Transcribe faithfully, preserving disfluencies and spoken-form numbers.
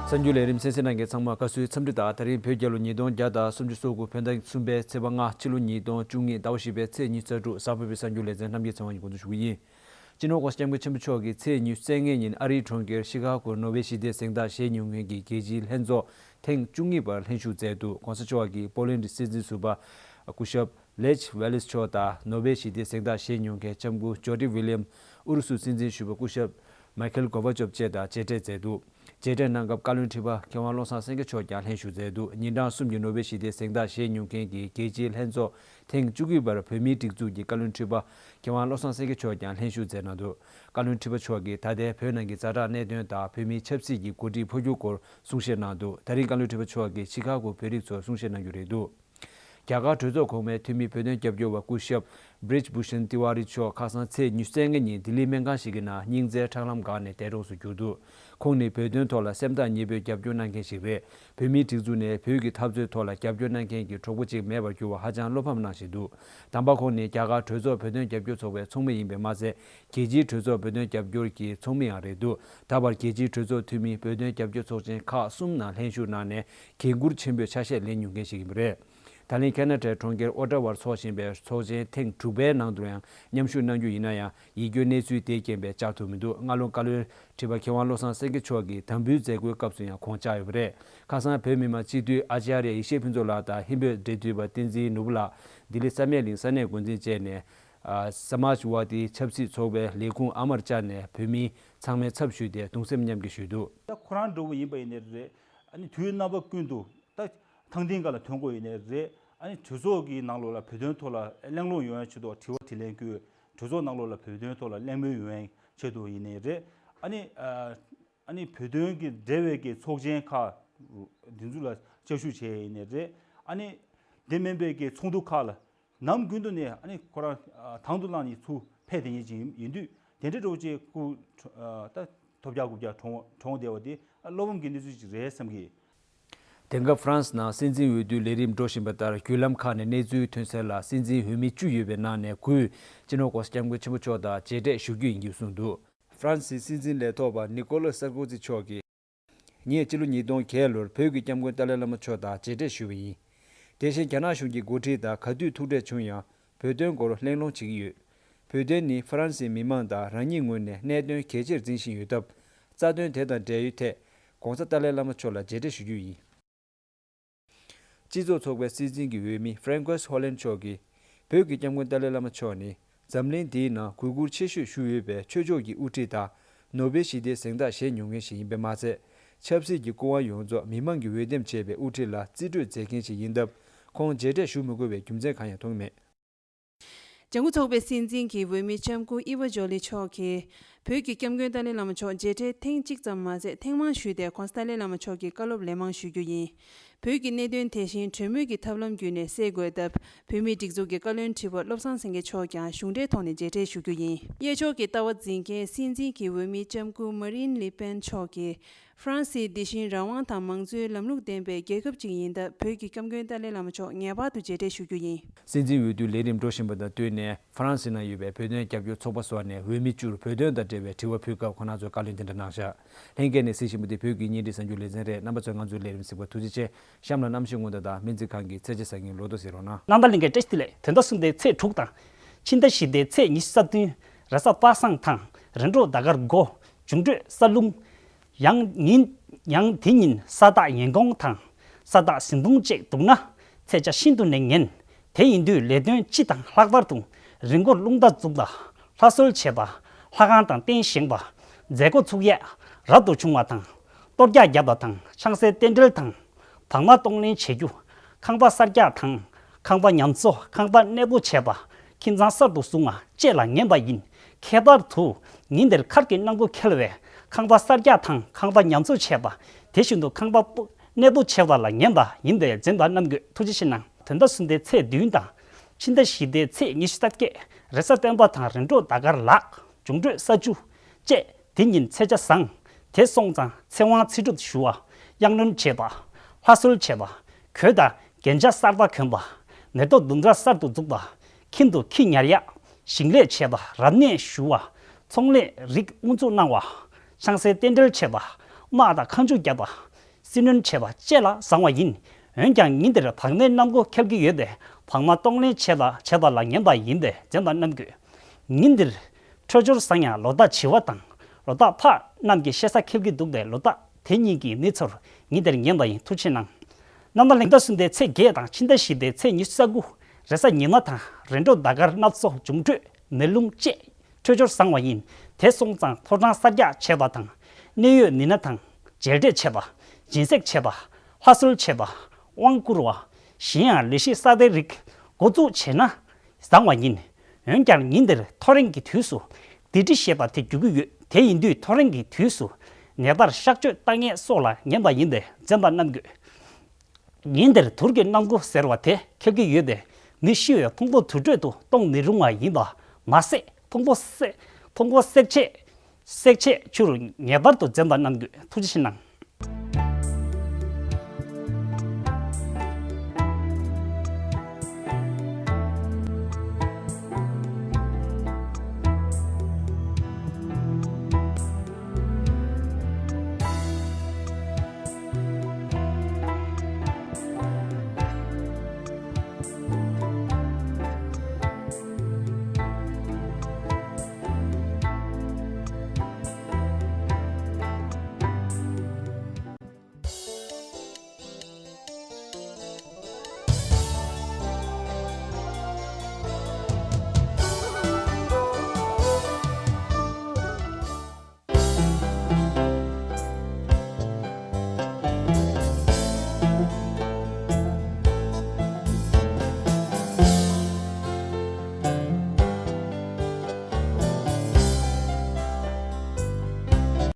གསར་འགྱུར་ལས་རིམ་གསན་གཟིགས་གནང་མཁན་ཚང་མ་དགའ་བསུའི་འཚམས་འདྲི་དང་། ད་རིང་བོད་རྒྱལ་ལོ་ཉིས་སྟོང་བརྒྱ་དང་སུམ་ཅུ་སོ་དགུ་བོད་ཟླ་གསུམ་པའི་ཚེས་པ་ལྔ། ཕྱི་ལོ་ཉིས་སྟོང་བཅུ་གཉིས་ཟླ་བ་བཞི་པའི་ཚེས་ཉི་ཤུ་རྩ་དྲུག་གཟའ་ཕུར་བུའི་གསར་འགྱུར་ལེ་ཚན་རྣམ་རྒྱལ་ཚེ་དབང་གིས་འགོ་འཛུགས་ཞུ་གི་ཡིན། སྤྱི་ནོར་༸གོང་ས་༸སྐྱབས་མགོན་ཆེན་པོ་མཆོག་གིས་ཚེས་ཉི་ཤུ་རྩ་ལྔའི་ཉིན་ཨ་རིའི་གྲོང་ཁྱེར་ཤི་ཁ་གོ་ནོ་བེལ་ཞི་བདེའི་གཟེངས་རྟགས་བཞེས་མྱོང་མཁན་གྱི་རྒྱལ་སྤྱིའི་ལྷན་ཚོགས་ཐེངས་བཅུ་གཉིས་པར་ལྷན་ཞུགས་མཛད་འདུག ༸གོང་ས་མཆོག་གིས་པོ་ལན་གྱི་སྲིད་འཛིན་ཟུར་པ་སྐུ་ཞབས་ལེཆ་ཝེ་ལིས་མཆོག་དང་། ནོ་བེལ་ཞི་བདེའི་གཟེངས་རྟགས་བཞེས་མྱོང་མཁན་ལྕམ་སྐུ་ཇོ་ཌི་ཝི་ལི་ཡམ། ཨུ་རུ་སུའི་སྲིད་འཛིན་ཞུ་བ་སྐུ་ཞབས་མའི་ཁེལ་གོ་བྷ་ཅོབ་བཅས་དང་མཇལ་འཕྲད་མཛད་འདུག་མཇལ་འཕྲད་གནང་སྐབས་བཀའ་བློན་ཁྲི་པ་མཁས་དབང་བློ་བཟང་སེང་གེ་མཆོག་ཀྱང་ལྷན་ཞུགས་མཛད་འདུག་ཉིན་གྲངས་གསུམ་གྱི་ནོ་བེལ་ཞི་བདེའི་གཟེངས་རྟགས་བཞེས་མྱོང་མཁན་གྱི་རྒྱལ་སྤྱིའི་ལྷན་ཚོགས་ཐེངས་བཅུ་དགུ་པར་བོད་མིའི་སྒྲིག་འཛུགས་ཀྱི་བཀའ་བློན་ཁྲི་པ་མཁས་དབང་བློ་བཟང་སེང་གེ་མཆོག་ཀྱང་ལྷན་ཞུགས་མཛད་གནང་འདུག་བཀའ་བློན་ཁྲི་པ་མཆོག་གིས་ད་ལྟའི་བོད་ནང་གི་ཛ་དྲག་གནད་དོན་དང་། བོད་མིའི་ཆབ་སྲིད་ཀྱི་འགོ་ཁྲིད་འཕོ་འགྱུར་སྐོར་གསུང་བཤད་གནང་འདུག་ད་རིང་བཀའ་བློན་ཁྲི་པ་མཆོག་གིས་ཤི་ཁ་གོ་བོད་རིགས་ཚོར་གསུང་བཤད་གནང་རྒྱུ་རེད་འདུག་རྒྱ་གར་གྲོས་ཚོགས་གོང་མའི་འཐུས་མི་བོད་དོན་རྒྱབ་སྐྱོར་བ་སྐུ་ཞབས་བྲིཇ་བྷུ་ཤན་ཏི་ཝ་རི་མཆོག་ཁ་སང་ཚེས་ཉི་ཤུ་རྩ་ལྔ་ཉིན་ལྡི་ལིའི་སྨན་ཁང་ཞིག་གི་ནང་སྙིང་རྩའི་ཁྲག་ལམ་འགགས་ནས་འདས་གྲོངས་སུ་གྱུར་འདུག་ཁོང་ནི་བོད་དོན་ཐོག་ལ་སེམས་ཐག་ཉེ་པོས་རྒྱབ་སྐྱོར་གནང་མཁན་ཞིག་རེད། བོད་མིའི་སྒྲིག་འཛུགས་ནས་བོད་ཀྱི་འཐབ་རྩོད་ཐོག་ལ་རྒྱབ་སྐྱོར་གནང་མཁན་གྱི་གྲོགས་པོ་གཅིག་མེད་པར་གྱུར་བར་ཧ་ཅང་བློ་ཕམ་གནང་བཞིན་འདུག་དམ་པ་ཁོང་ནི་རྒྱ་གར་གྲོས་ཚོགས་བོད་དོན་རྒྱབ་སྐྱོར་ཚོགས་པའི་ཚོགས་མི་ཡིན་པས་མ་ཚད། རྒྱལ་སྤྱིའི་གྲོས་ཚོགས་བོད་དོན་རྒྱབ་སྐྱོར་གྱི་ཚོགས་མི་ཡང་རེད་འདུག་ད་བར་རྒྱལ་སྤྱིའི་གྲོས་ཚོགས་འཐུས་མི་བོད་དོན་རྒྱབ་སྐྱོར་ཚོགས་ཆེན་ཁག་གསུམ་ནང་ལྷན་ཞུགས་གནང་ནས་འགན་འཁུར་ཆེན་པོས་ཆ་ཤས་ལེན་མྱོང་མཁན་ཞིག་ཡིན་པ་རེད། ད་ལན་ཁེ་ན་ཌའི་གྲོང་ཁྱེར་ཨོ་ཊ་ཝར་འཚོགས་བཞིན་པའི་ཚོགས་ཆེན་ཐེངས་དྲུག་པའི་ནང་དུ་ཡང་མཉམ་ཞུགས་གནང་རྒྱུ་ཡིན་ན་ཡང་། ཡིག་སྐྱོན་གནས་ཚུལ་དེའི་རྐྱེན་པས་བཅར་ཐུབ་མི་འདུག་སྔ་ལོ་བཀའ་བློན་ཁྲི་པ་མཁས་དབང་བློ་བཟང་སེང་གེ་མཆོག་གིས་དམ་འབུལ་མཛད་སྒོའི་སྐབས་སུ་ཡང་ཁོང་བཅར་ཡོད་པ་རེད། ཁ་སང་བོད་མི་མང་སྤྱི་འཐུས་ཨ་ཅཱརྱ་ཡེ་ཤེས་ཕུན་ཚོགས་ལགས་དང་ཧིན་བོད་འབྲེལ་མཐུད་པ་བསྟན་འཛིན་ནོར་བུ་ལགས་ལྡི་ལི་བསམ་ཡས་གླིང་ས་གནས་འགོ་འཛིན་བཅས་ནས། ཨ། སྨཱཇ་ཝ་དི་ཆབ་སྲིད་ཚོགས་པའི་ལས་ཁུངས་ཨ་མར་བཅར་ནས་བོད་མི་ཚང་མའི་ཚབ་ཞུས་ཏེ་གདུང་སེམས་མཉམ་སྐྱེད་ཞུས་འདུག་ད་ཁོ་རང་འདྲ་བོ་ཡིན་པ་ཡིན་ནའི་རེད། ཨ་ནི་དུས་རྣམ་པ་ཀུན་ཏུ་ད་ཐང་སྟེང་སྒང་ལ་ཐོན་དགོས་ཡིན་ནའི་རེད། ཨ་ནི་གྲོས་ཚོགས་ཀྱི་ནང་ལོགས་ལ་བོད་དོན་ཐོག་ལ་གླེང་སློང་ཡོང་ཡ་ཆེད་དུ་དྲི་བ་དྲིས་ལན་བསྐྱོན། གྲོས་ཚོགས་ནང་ལོགས་ལ་བོད་དོན་ཐོག་ལ་གླེང་མོལ་ཡོང་ཡ་ཆེད་དུ་ཡིན་ནའི་རེད། ཨ་ནི་ཨ་ནི་བོད་དོན་གྱི་འབྲེལ་བའི་གི་ཚོགས་ཆེན་ཁག་འདི་ཚོ་ལ་བཅའ་བཞུགས་བྱས་ཡིན་ནའི་རེད། ཨ་ནི་དེ་མིན་པའི་གི་ཚོགས་འདུ་ཁག་ལ་ནམ་རྒྱུན་དུ་ནས་ཨ་ནི་ཁོ་རང་ཨ་དང་དུ་བླངས་ནས་ཚུར་ཕེབས་བསྡད་མཁན་ཅིག་ཡིན་དུས། དེ་འདྲའི་འདྲ་བོ་ཅིག་སྐུ་ཨ་ད་ཐོབ་རྒྱག་རྐུབ་རྒྱག་གྲོངས་གྲོངས་བསྡད་པ་དེ་ཨ་བློ་ཕམ་གྱི་གནས་ཚུལ་ཅིག་རེད་བསམ་གི། དེང་སྐབས་ཧྥ་རན་སི་ནང་སྲིད་འཛིན་འོས་བསྡུའི་ལས་རིམ་འགྲོ་བཞིན་པ་ལྟར་བརྒྱུད་ལམ་ཁག་ནས་གནས་ཚུལ་ཐོན་གསལ་ལ། སྲིད་འཛིན་འོས་མི་བཅུ་ཡོད་པའི་ནང་ནས་དགུས་སྤྱི་ནོར་༸གོང་ས་༸སྐྱབས་མགོན་ཆེན་པོ་མཆོག་དང་མཇལ་འཕྲད་ཞུ་རྒྱུ་ཡིན་སྐོར་གསུངས་འདུག་ཧྥ་རན་སིའི་སྲིད་འཛིན་ལས་ཐོག་པ་ནི་ཀོ་ལ་སར་ཀོ་ཛི་མཆོག་གིས། ངས་སྤྱི་ལོ་ཉིས་སྟོང་བརྒྱད་ལོར་བོད་ཀྱི་སྐྱབས་མགོན་ཏཱ་ལའི་བླ་མ་མཆོག་དང་མཇལ་འཕྲད་ཞུས་པ་ཡིན། དེ་བཞིན་རྒྱ་ནག་གཞུང་གི་འགོ་ཁྲིད་དང་ག་དུས་ཐུག་འཕྲད་བྱུང་ཡང་བོད་དོན་སྐོར་གླེང་སློང་བྱེད་ཀྱི་ཡོད། བོད་དོན་ནི་ཧྥ་རན་སིའི་མི་མང་དང་རང་ཉིད་ངོས་ནས་གནད་དོན་གལ་ཆེར་འཛིན་བཞིན་ཡོད་སྟབས། རྩ་དོན་དེ་དང་འབྲེལ་ཡོད་ཐད་༸གོང་ས་ཏཱ་ལའི་བླ་མ་མཆོག་ལ་མཇལ་འཕྲད་ཞུ་རྒྱུ་ཡིན། སྤྱི་ཚོགས་ཚོགས་པའི་སྲིད་འཛིན་གྱི་འོས་མི་ཧྥ་རན་ཀོས་ཧོ་ལན་མཆོག་གིས། བོད་ཀྱི་སྐྱབས་མགོན་ཏཱ་ལའི་བླ་མ་མཆོག་ནི་འཛམ་གླིང་འདིའི་ནང་གུས་བཀུར་ཆེ་ཤོས་ཞུ་འོས་པའི་ཆོས་ཕྱོགས་ཀྱི་དབུ་ཁྲིད་དང་། ནོ་བེལ་ཞི་བདེའི་གཟེངས་རྟགས་བཞེས་མྱོང་མཁན་ཞིག་ཡིན་པས་མ་ཚད། ཆབ་སྲིད་ཀྱི་སྐུ་དབང་ཡོངས་རྫོགས་མི་མང་གིས་འོས་འདེམས་བྱས་པའི་དབུ་ཁྲིད་ལ་རྩིས་སྤྲོད་མཛད་མཁན་ཞིག་ཡིན་སྟབས། ཁོང་མཇལ་འཕྲད་ཞུ་མི་དགོས་པའི་རྒྱུ་མཚན་གང་ཡང་མཐོང་མེད། ལྗང་ཁུ་ཚོགས་པའི་སྲིད་འཛིན་གྱི་འོས་མི་ལྕམ་སྐུ་ཨི་ཝ་ཇོ་ལི་མཆོག་གིས། བོད་ཀྱི་སྐྱབས་མགོན་ཏཱ་ལའི་བླ་མ་མཆོག་མཇལ་འཕྲད་ཐེངས་གཅིག་ཙམ་མ་ཟད་ཐེངས་མང་ཞུས་ཏེ་༸གོང་ས་ཏཱ་ལའི་བླ་མ་མཆོག་གི་བཀའ་སློབ་ལན་མང་ཞུ་རྒྱུ་ཡིན། བོད་ཀྱི་གནད་དོན་དེ་བཞིན་གྲོས་མོལ་གྱི་ཐབས་ལམ་བརྒྱུད་ནས་སེལ་དགོས་སྟབས། བོད་མིའི་སྒྲིག་འཛུགས་ཀྱི་བཀའ་བློན་ཁྲི་པ་བློ་བཟང་སེང་གེ་མཆོག་ཀྱང་གཞུང་འབྲེལ་ཐོག་ནས་མཇལ་འཕྲད་ཞུ་རྒྱུ་ཡིན། གཡས་ཕྱོགས་ཀྱི་ལྟ་བ་འཛིན་མཁན་སྲིད་འཛིན་གྱི་འོས་མི་ལྕམ་སྐུ་མ་རིན་ལི་པེན་མཆོག་གིས། ཧྥ་རན་སི་འདི་བཞིན་རང་དབང་དང་མང་གཙོའི་ལམ་ལུགས་ལྡན་པའི་རྒྱལ་ཁབ་ཅིག་ཡིན་སྟབས། བོད་ཀྱི་སྐྱབས་མགོན་ཏཱ་ལའི་བླ་མ་མཆོག་ངེས་པར་དུ་མཇལ་འཕྲད་ཞུ་རྒྱུ་ཡིན། སྲིད་འཛིན་འོས་བསྡུའི་ལས་རིམ་འགྲོ་བཞིན་པ་དང་བསྟུན་ནས། ཧྥ་རན་སི་ནང་ཡོད་པའི་བོད་དོན་རྒྱབ་སྐྱོར་ཚོགས་པ་སོགས་ནས་འོས་མི་བཅུར་བོད་དོན་དང་འབྲེལ་བའི་དྲི་བ་ཕུལ་སྐབས། ཁོང་རྣམ་ཚོས་བཀའ་ལན་དེ་འདྲ་གནང་བཞག་ལྷན་རྒྱས་ནས་གཟིགས་བཞིན་པ་འདི་བོད་ཀྱི་བརྙན་འཕྲིན་གསར་འགྱུར་ལེ་ཚན་རེད། རྣམ་པ་ཚོས་ང་ཚོའི་ལས་རིམ་གཟིགས་པར་ཐུགས་རྗེ་ཆེ། གཤམ་ལ་གནམ་གཤིས་སྔོན་བརྡ་དང་སྨན་རྩིས་ཁང་གི་ཚེས་ཆ་གསར་རྙིང་ལོ་ཐོ་གཟིགས་རོགས་གནང་། གནམ་བདག་གླིང་གའི་བཀྲ་ཤིས་བདེ་ལེགས། དོན་དག་གསུམ་ཟླའི་ཚེས་དྲུག་དང་། ཕྱི་ཟླ་བཞི་ཟླའི་ཚེས་ཉི་ཤུ་རྩ་བདུན། རེས་གཟའ་པ་སངས་དང་རེས་འགོག་ཟླ་སྐར་དགུ། འབྱུང་འཕྲོད་ས་ལུམ། ཡང་ཉིན། ཡང་དེ་ཉིན་ས་བདག་ཡན་གོང་དང་ས་བདག་ཟིན་ཐུང་བཅས་འདུག་ན་ཚེས་ཆ་ཤིན་ཏུ་ནས་ངན། དེ་ཡིན་དུས་ལས་དོན་སྤྱི་དང་ལྷག་པར་དུ་རི་མགོར་རླུང་རྟ་འཛུགས་པ། ལྷ་གསོལ་བྱེད་པ། ལྷ་ཁང་དང་རྟེན་བཞེངས་པ། མཛད་སྒོ་ཚུགས་ཡས་རབ་ཏུ་བྱུང་བ་དང་། གཏོར་རྒྱག་བརྒྱབ་པ་དང་ཆང་སའི་རྟེན་འབྲེལ་དང་། བག་མ་གཏོང་ལེན་བྱེད་རྒྱུ། ཁང་པ་གསར་རྒྱག་དང་། ཁང་པ་ཉམས་གསོ། ཁང་པ་གནས་སྤོ་བྱས་པ། ཁྱིམ་ཚང་གསར་དུ་བཟུང་བ་བཅས་ལ་ངན་པ་ཡིན། ཁྱད་པར་དུ་ཉིན་དེར་མཁར་གྱི་གནམ་སྒོ་འཁེལ་བས་ཁང་པ་གསར་རྒྱག་དང་ཁང་པ་ཉམས་གསོ་བྱས་པ། དེ་བཞིན་དུ་ཁང་པ་སྤོ་གནས་སྤོ་བྱས་པ་ལ་ངན་པ་ཡིན་པས་འཛེམ་པ་གནང་དགོས། ཐུགས་རྗེ་ཆེ་གནང་། དོན་དག་གསུམ་ཟླའི་ཚེས་བདུན་དང་། ཕྱི་ཟླ་བཞི་ཟླའི་ཚེས་ཉི་ཤུ་རྩ་བརྒྱད། རེས་གཟའ་སྤེན་པ་དང་རེས་འགོག་ཟླ་སྐར་ལག་འབྱུང་འཕྲོད་ས་བཅུ། བཅས། དེ་ཉིན་ཚེས་ཆ་བཟང་། དེ་སོང་ཙང་ཚེ་དབང་ཚེ་སྒྲུབ་ཞུ་བ། གཡང་གནོན་བྱེད་པ། ལྷ་གསོལ་བྱེད་པ། གོས་དང་རྒྱན་ཆ་གསར་པ་གོན་པ། མེ་ཏོག་ལྡུམ་ར་གསར་དུ་འཛུགས་པ། ཁྱིམ་དུ་ཁྱི་ཉར་ཡག་ཞིང་ལས་བྱེད་པ། རབ་གནས་ཞུ་བ། ཚོང་ལས་རིགས་དབུ་འཛུགས་གནང་བ། ཆང་སའི་རྟེན་འབྲེལ་བྱེད་པ། དམག་དང་ཁ་མཆུ་བརྒྱབ་པ། སྲིད་གནོན་བྱས་པ་བཅས་ལ་བཟང་བ་ཡིན། འོན་ཀྱང་ཉིན་དེར་བག་ནད་སྣ་སྔོ་ཁྱབ་ཀྱི་ཡོད་པས་བག་མ་གཏོང་ལེན་བྱས་ལ་བྱས་པ་ལ་ངན་པ་ཡིན་པས་འཛེམ་པ་གནང་དགོས། ཉིན་དེར་འཕྲོད་སྦྱོར་བཟང་ཡང་ལོ་རྟགས་བྱི་བ་དང་ལོ་རྟགས་ཕག་རྣམས་ཀྱི་ཤེས་ས་ཁེབས་ཀྱི་འདུག་པས་ལོ་རྟགས་དེ་གཉིས་ཀྱི་གནས་ཚུལ་ཉིན་དེར་ངན་པ་ཡིན། ཐུགས་རྗེ་གནང་། གནམ་ཟླ་ལེགས་ཟླ་གསུམ་པའི་ཚེས་བརྒྱད་དང་ཕྱི་ཟླ་བཞི་པའི་ཚེས་ཉི་ཤུ་རྩ་དགུ་རེས་གཟའ་ཉི་མ་དང་རེས་འགྲོགས་ཟླ་སྐར་སྣ་ཚོགས་འབྱུང་འཕྲོད་མེ་རླུང་བཅས་འཕྲོད་སྦྱོར་བཟང་བ་ཡིན། དེ་སོང་ཙང་ཕོ་བྲང་གསར་རྒྱག་བྱས་པ་དང་། གནས་ཡོད་མི་སྣ་དང་མཇལ་འཕྲད་བྱས་པ། སྦྱིན་སྲེག་བྱས་པ། ལྷ་གསོལ་བྱས་པ། དབང་བསྐུར་བ། གཞན་ཡང་ལས་གཞི་གསར་པའི་རིགས་འགོ་འཛུགས་བྱས་ན་བཟང་བ་ཡིན། འོན་ཀྱང་ཉིན་དེར་ཐོ་རེངས་ཀྱི་དུས་སུ་སྡིག་སྒྲིབ་བཤད་པ་དེ་འགྱུར་གྱི་ཡོད། དེ་ཡིན་དུས་ཐོ་རེངས་ཀྱི་དུས་སུ་ནད་པར་གཤག་བཅོས་བཏང་ངེས་སོགས་ལ་ངན་པ་ཡིན་པས་འཛེམ་པ་གནང་དགོས། ཉིན་དེར་དུར་གྱི་སྣ་སྔོ་ཟེར་བ་དེ་ཁྱབ་ཀྱི་ཡོད་པས་མི་ཤི་བའི་ཕུང་པོ་དུར་ཁྲོད་དུ་གཏོང་མི་རུང་བ་ཡིན་པ་མ་ཟད་ཕུང་པོ་བསྲེག་ཕུང་པོ་བསྲེག་བྱེད་བསྲེག་བྱེད་ཆུར་ངེས་པར་དུ་འཛེམ་པ་གནང་དགོས། ཐུགས་རྗེ་ཆེ་གནང་།